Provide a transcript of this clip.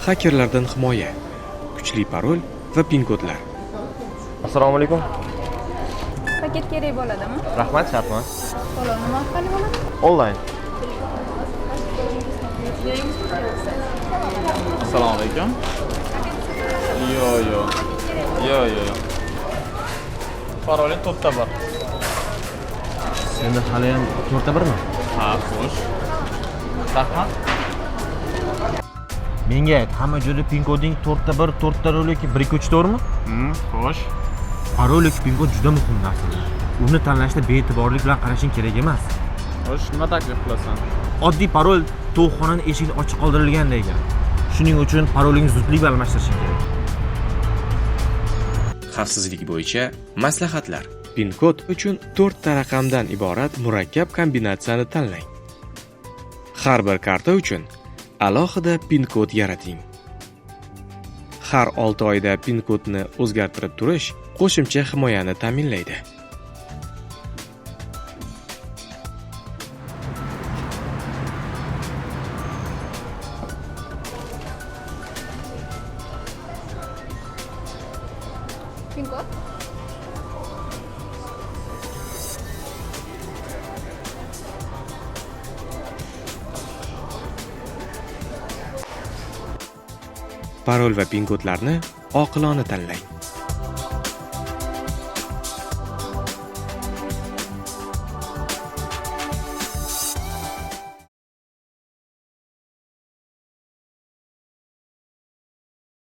Xakerlardan himoya, kuchli parol va pin kodlar. Assalomu alaykum. Paket kerak bo'ladimi? Rahmat, shart emas. To'lov nima orqali bo'ladi? Onlayn. Assalomu alaykum. Yo, yo. Yo, yo, yo. Paroling 4 ta 1. Senda hali ham 4 ta 1 mi? Ha, xo'sh. Rahmat. Menga ayt, hamma joyda pin koding 4 ta 1, 4 ta 0 yoki 1 2 3 to'g'rimi? Xo'sh. Parol yoki pin kod juda muhim narsalar. Uni tanlashda bee'tiborlik bilan qarashing kerak emas. Xo'sh, nima taklif qilasan? Oddiy parol tovuqxonani eshigini ochiq qoldirilganday gap. Shuning uchun parolingni zudlik bilan almashtirishing kerak. Xavfsizlik bo'yicha maslahatlar. Pin kod uchun 4 ta raqamdan iborat murakkab kombinatsiyani tanlang. Har bir karta uchun alohida pin kod yarating. Har 6 oyda pin kodni o'zgartirib turish qo'shimcha himoyani ta'minlaydi. Pin kod? Parol va pin kodlarni oqilona tanlang.